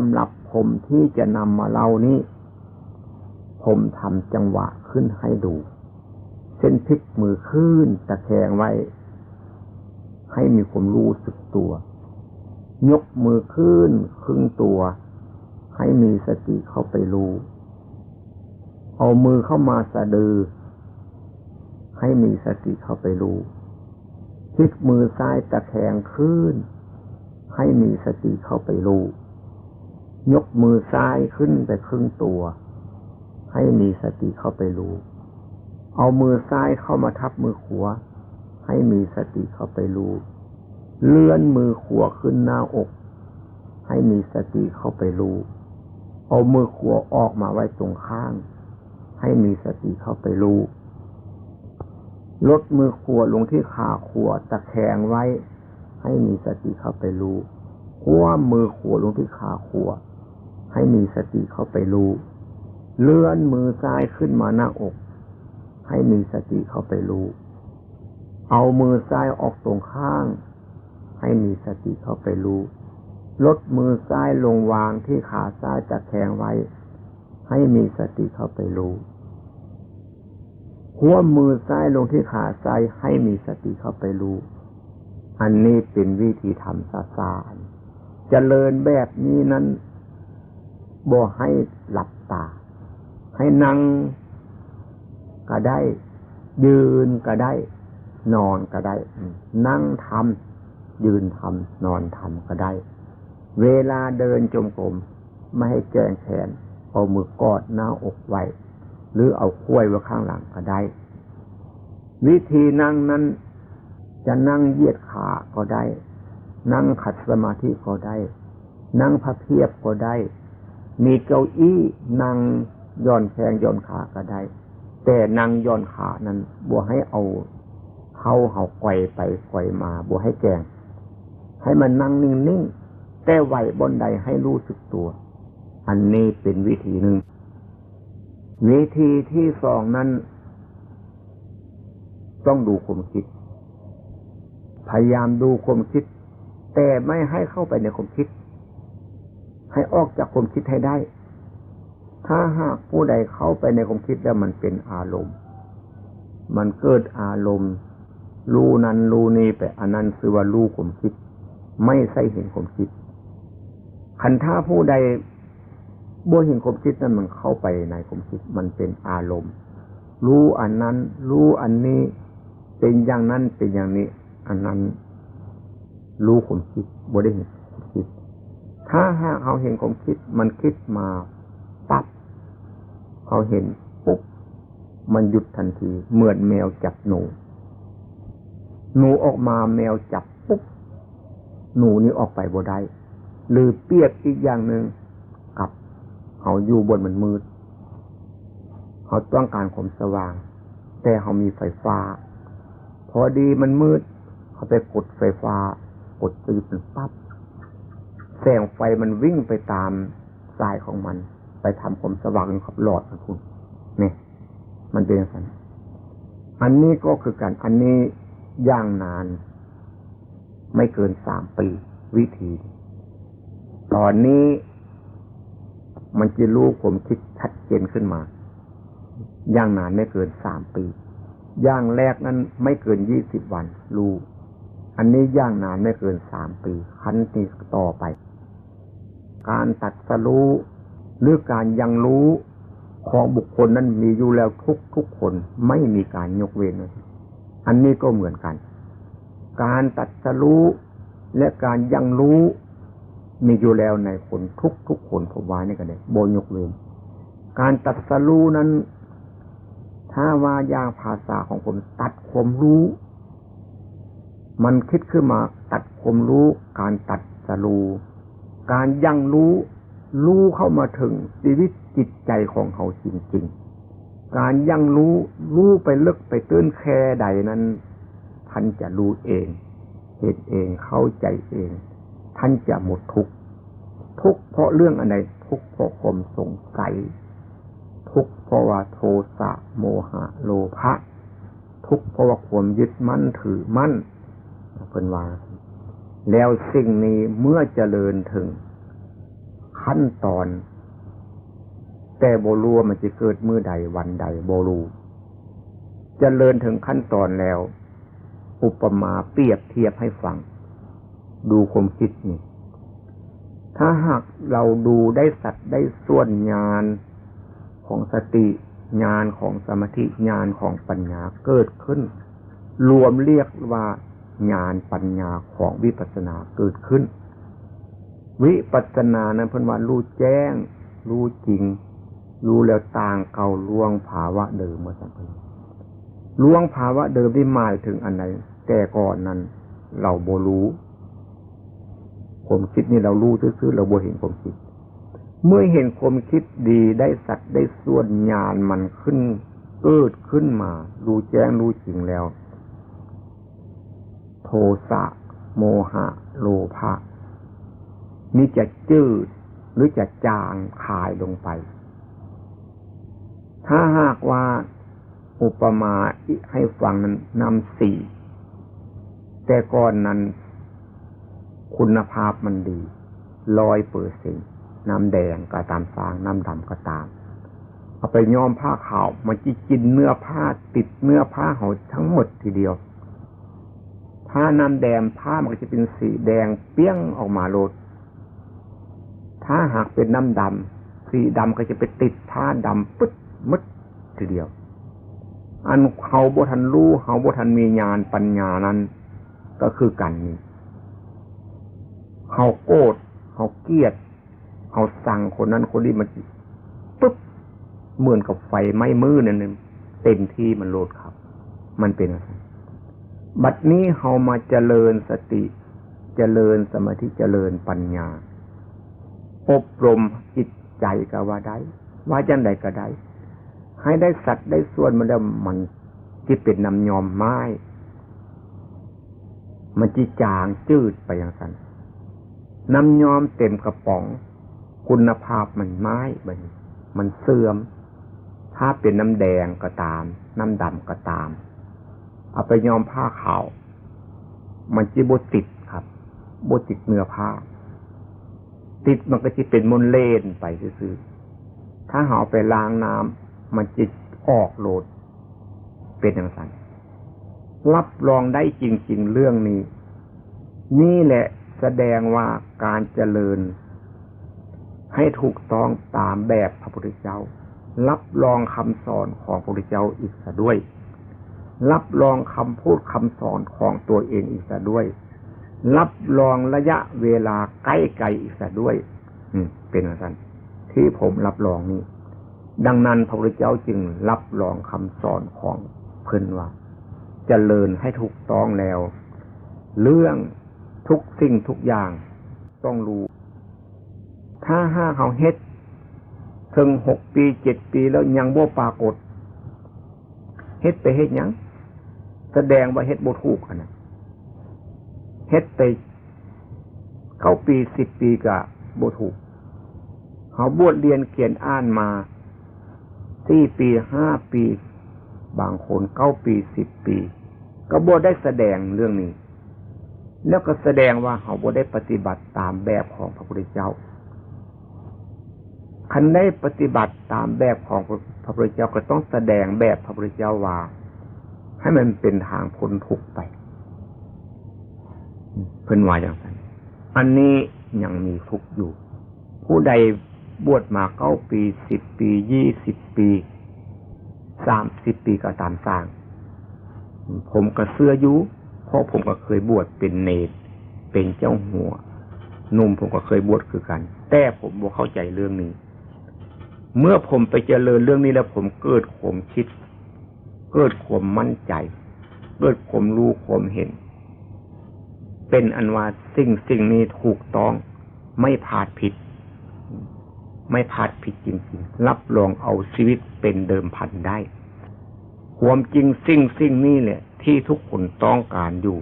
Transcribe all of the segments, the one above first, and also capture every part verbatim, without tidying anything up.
ำหรับผมที่จะนำมาเล่านี้ ผมทำจังหวะขึ้นให้ดู เช่นพลิกมือขึ้นตะแคงไว้ ให้มีความรู้สึกตัว ยกมือขึ้นครึ่งตัว ให้มีสติเข้าไปรู้ เอามือเข้ามาสะดือ ให้มีสติเข้าไปรู้ พลิกมือซ้ายตะแคงขึ้น ให้มีสติเข้าไปรู้ ยกมือซ้ายขึ้นไปครึ่งตัว ให้มีสติเข้าไปรู้ เอามือซ้ายเข้ามาทับมือขวา ให้มีสติเข้าไปรู้ เลื่อนมือขวาขึ้นหน้าอก ให้มีสติเข้าไปรู้ เอามือขวาออกมาไว้ตรงข้าง ให้มีสติเข้าไปรู้ ลดมือขวาลงที่ขาขวาตะแคงไว้ ให้มีสติเข้าไปรู้ คว่ำมือขวาลงที่ขาขวา ให้มีสติเข้าไปรู้ เลื่อนมือซ้ายขึ้นมาหน้าอก ให้มีสติเข้าไปรู้ เอามือซ้ายออกตรงข้าง ให้มีสติเข้าไปรู้ ลดมือซ้ายลงวางที่ขาซ้ายตะแคงไว้ ให้มีสติเข้าไปรู้ คว่ำมือซ้ายลงที่ขาซ้าย ให้มีสติเข้าไปรู้ อันนี้เป็นวิธีทำซาซาๆ เจริญแบบนี้นั้น บ่ให้หลับตา ให้นั่งก็ได้ ยืนก็ได้ นอนก็ได้ อืม นั่งทำ ยืนทำ นอนทำก็ได้ เวลาเดินจงกรม ไม่ให้แกว่งแขน เอามือกอดหน้าอกไว้ หรือเอาไขว้ไว้ข้างหลังก็ได้ วิธีนั่งนั้น จะนั่งเหยียดขาก็ได้ นั่งขัดสมาธิก็ได้ นั่งพับเพียบก็ได้ มีเก้าอี้นั่งหย่อนแข้งหย่อนขาก็ได้ แต่นั่งหย่อนขานั้นบ่ให้เอาเท้าเฮาไกว่ไปไกว่มา บ่ให้แกว่ง ให้มันนั่งนิ่งๆ แต่ไหวบ่อนใดให้รู้สึกตัว อันนี้เป็นวิธีหนึ่ง วิธีที่สองนั้น ต้องดูความคิด พยายามดูความคิด แต่ไม่ให้เข้าไปในความคิด ให้ออกจากความคิดให้ได้ ถ้าหากผู้ใดเข้าไปในความคิดแล้วมันเป็นอารมณ์ มันเกิดอารมณ์ รู้นั้นรู้นี้ไป อันนั้นชื่อว่ารู้ความคิด ไม่ใช่เห็นความคิด คันถ้าผู้ใดบ่เห็นความคิดนั้นมันเข้าไปในความคิด มันเป็นอารมณ์ รู้อันนั้น รู้อันนี้ เป็นอย่างนั้น เป็นอย่างนี้ อันนั้น รู้ความคิด บ่ได้เห็นความคิด ถ้าหากเราเห็นความคิด มันคิดมาปั๊บ เราเห็นปุ๊บ มันหยุดทันที เหมือนแมวจับหนู หนูออกมา แมวจับปุ๊บ หนูนี่ออกไปบ่ได้ หรือเปรียบอีกอย่างหนึ่ง กับเราอยู่บนมันมืด เราต้องการความสว่าง แต่เรามีไฟฟ้า พอดีมันมืด เราไปกดไฟฟ้า กดตีมันปั๊บ แสงไฟมันวิ่งไปตามสายของมัน ไปทำความสว่างกับหลอดของคุณ นี่ มันเป็นอย่างนั้น อันนี้ก็คือการ อันนี้อย่างนาน ไม่เกินสามปี วิธี ตอนนี้มันจะรู้ความคิดชัดเจนขึ้นมา อย่างนานไม่เกินสามปี อย่างแรกนั้นไม่เกินยี่สิบวัน รู้ อันนี้อย่างนานไม่เกินสามปี ขั้นนี้ต่อไป การตรัสรู้ หรือการยังรู้ของบุคคลนั้นมีอยู่แล้วทุกทุกๆคน ไม่มีการยกเว้น อันนี้ก็เหมือนกัน การตรัสรู้และการยังรู้ มีอยู่แล้วในคนทุกทุกๆคน ผมว่านี่ก็ได้ บ่ยกเว้น การตรัสรู้นั้น ถ้าว่าอย่างภาษาของคนตัดความรู้ มันคิดขึ้นมาตัดความรู้ การตรัสรู้ การยังรู้ รู้เข้ามาถึงชีวิตจิตใจของเขาจริงๆ การยังรู้ รู้ไปลึกไปตื้นแค่ใดนั้น ท่านจะรู้เอง เห็นเอง เข้าใจเอง ท่านจะหมดทุกข์ ทุกข์เพราะเรื่องอะไร ทุกข์เพราะความสงสัย ทุกข์เพราะว่าโทสะ โมหะ โลภะ ทุกข์เพราะว่าความยึดมั่นถือมั่น เพิ่นว่า แล้วสิ่งนี้เมื่อเจริญถึง ขั้นตอน แต่บ่ฮู้ว่ามันสิเกิดมื้อใดวันใด บ่ฮู้ เจริญถึงขั้นตอนแล้ว อุปมาเปรียบเทียบให้ฟัง ดูความคิดนี่ ถ้าหากเราดูได้สัดได้ส่วน ญาณของสติ ญาณของสมาธิ ญาณของปัญญาเกิดขึ้น รวมเรียกว่าญาณปัญญาของวิปัสสนาเกิดขึ้น วิปัสสนานั้นเพิ่นว่ารู้แจ้ง รู้จริง รู้แล้วต่างเก่า ล่วงภาวะเดิม ว่าซั่นเพิ่น ล่วงภาวะเดิมนี่หมายถึงอันใด แต่ก่อนนั้นเราบ่ฮู้ ความคิดนี่เรารู้ซื่อๆ เราบ่เห็นความคิด เมื่อเห็นความคิดดีได้สัดได้ส่วน ญาณมันขึ้น เกิดขึ้นมา รู้แจ้งรู้จริงแล้ว โทสะ โมหะ โลภะ นี่จะจืดหรือจะจางคายลงไป ถ้าหากว่าอุปมาให้ฟังนั้น น้ำสี แต่ก่อนนั้นคุณภาพมันดี ร้อยเปอร์เซ็นต์ น้ำแดงก็ตามสร้าง น้ำดำก็ตาม เอาไปย้อมผ้าขาว มันจะกินเนื้อผ้า ติดเนื้อผ้าเฮาทั้งหมดทีเดียว ถ้าน้ำแดง ผ้ามันก็จะเป็นสีแดงเปี้ยงออกมาโลด ถ้าหากเป็นน้ำดำ สีดำก็จะไปติดผ้าดำปึ๊ดหมดทีเดียว อันเฮาบ่ทันรู้ เฮาบ่ทันมีญาณปัญญานั้น ก็คือกันนี่ เฮาโกรธ เฮาเกลียด เฮาสั่งคนนั้นคนนี้ มันปึ๊บ เหมือนกับไฟไหม้มือนั่นน่ะ เต็มที่มันโลดครับ มันเป็นอะไร บัดนี้เฮามาเจริญสติ เจริญสมาธิ เจริญปัญญา อบรมจิตใจก็ว่าได้ ว่าจั่งใดก็ได้ ให้ได้สัดได้ส่วนมันแล้ว มันสิเป็นน้ำย้อมไม้ มันสิจางจืดไปจั่งซั้น น้ำย้อมเต็มกระป๋อง คุณภาพมันไม้ บัดนี้มันเสื่อม ถ้าเป็นน้ำแดงก็ตาม น้ำดำก็ตาม เอาไปย้อมผ้าขาว มันสิบ่ติดครับ บ่ติดเนื้อผ้า ติดมันก็สิเป็นมลเล่นไปซื่อๆ ถ้าเฮาเอาไปล้างน้ำ มันสิออกโลด เป็นจั่งซั้น รับรองได้จริงๆ เรื่องนี้ นี่แหละแสดงว่าการเจริญให้ถูกต้องตามแบบพระพุทธเจ้า รับรองคำสอนของพระพุทธเจ้าอีกซะด้วย รับรองคำพูดคำสอนของตัวเองอีกซะด้วย รับรองระยะเวลาใกล้ไกลอีกซะด้วย อืม เป็นจั่งซั้น ที่ผมรับรองนี้ ดังนั้นพระพุทธเจ้าจึงรับรองคำสอนของเพิ่นว่า เจริญให้ถูกต้องแล้ว เรื่องทุกสิ่งทุกอย่างต้องรู้ ถ้าหากเฮาเฮ็ดเถิงหกปี เจ็ดปีแล้วยังบ่ปรากฏ เฮ็ดไปเฮ็ดหยัง แสดงว่าเฮ็ดบ่ถูกหั่นน่ะ เฮ็ดไปเก้าปี สิบปีก็บ่ถูก เฮาบวชเรียนเขียนอ่านมาสี่ปี ห้าปี บางคนเก้าปี สิบปี ก็บ่ได้แสดงเรื่องนี้ แล้วก็แสดงว่าเฮาบ่ได้ปฏิบัติตามแบบของพระพุทธเจ้า คันได้ปฏิบัติตามแบบของพระพุทธเจ้า ก็ต้องแสดงแบบพระพุทธเจ้าว่า ให้มันเป็นทางพ้นทุกข์ไป เพิ่นว่าจั่งซั้น อันนี้ยังมีทุกข์อยู่ ผู้ใดบวชมาเก้าปี สิบปี ยี่สิบปี สามสิบปีก็ตามสร้าง ผมก็เชื่ออยู่ เพราะผมก็เคยบวชเป็นเณร เป็นเจ้าหัวหนุ่ม ผมก็เคยบวชคือกัน แต่ผมบ่เข้าใจเรื่องนี้ เมื่อผมไปเจริญเรื่องนี้แล้ว ผมเกิดความคิด เกิดความมั่นใจ เกิดความรู้ความเห็น เป็นอันว่าสิ่งสิ่งนี้ถูกต้อง ไม่พลาดผิด ไม่พลาดผิดจริงๆ รับรองเอาชีวิตเป็นเดิมพันได้ ความจริงสิ่งสิ่งนี้แหละที่ทุกคนต้องการอยู่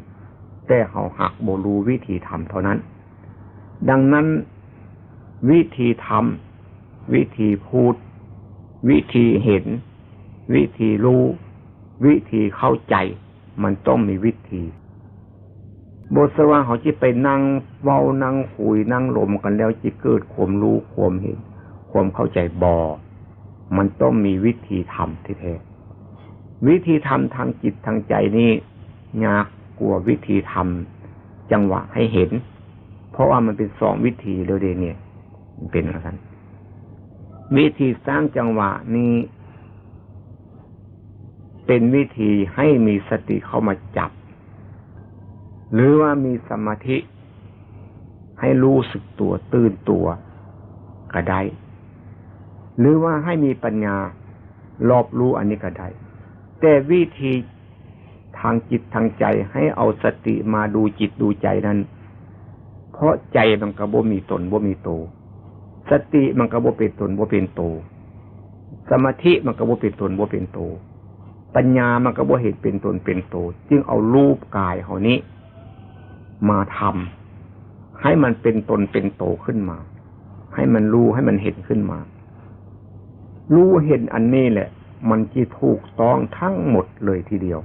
แต่เฮาหากบ่รู้วิธีทำเท่านั้น ดังนั้นวิธีทำ วิธีพูด วิธีเห็น วิธีรู้ วิธีเข้าใจ มันต้องมีวิธี บ่ใช่ว่าเขาจะไปนั่งเว้านั่งคุยนั่งลมกันแล้วจะเกิดความรู้ความเห็น ความเข้าใจ บ่ มันต้องมีวิธีทำแท้ๆ วิธีทำทางจิตทางใจนี่ยากกว่าวิธีทำจังหวะให้เห็น เพราะว่ามันเป็นสองวิธีแล้วเด้เนี่ย มันเป็นอย่างนั้น วิธีสร้างจังหวะนี้ เป็นวิธีให้มีสติเข้ามาจับ หรือว่ามีสมาธิให้รู้สึกตัวตื่นตัวก็ได้ หรือว่าให้มีปัญญารอบรู้อันนี้ก็ได้ แต่วิธีทางจิตทางใจให้เอาสติมาดูจิตดูใจนั้น เพราะใจมันก็บ่มีตนบ่มีโต สติมันก็บ่เป็นตนบ่เป็นโต สมาธิมันก็บ่เป็นตนบ่เป็นโต ปัญญามันก็บ่เห็นเป็นตนเป็นโต จึงเอารูปกายเฮานี้มาทำให้มันเป็นตนเป็นโตขึ้นมา ให้มันรู้ให้มันเห็นขึ้นมา รู้เห็นอันนี้แหละ มันจะถูกต้องทั้งหมดเลยทีเดียว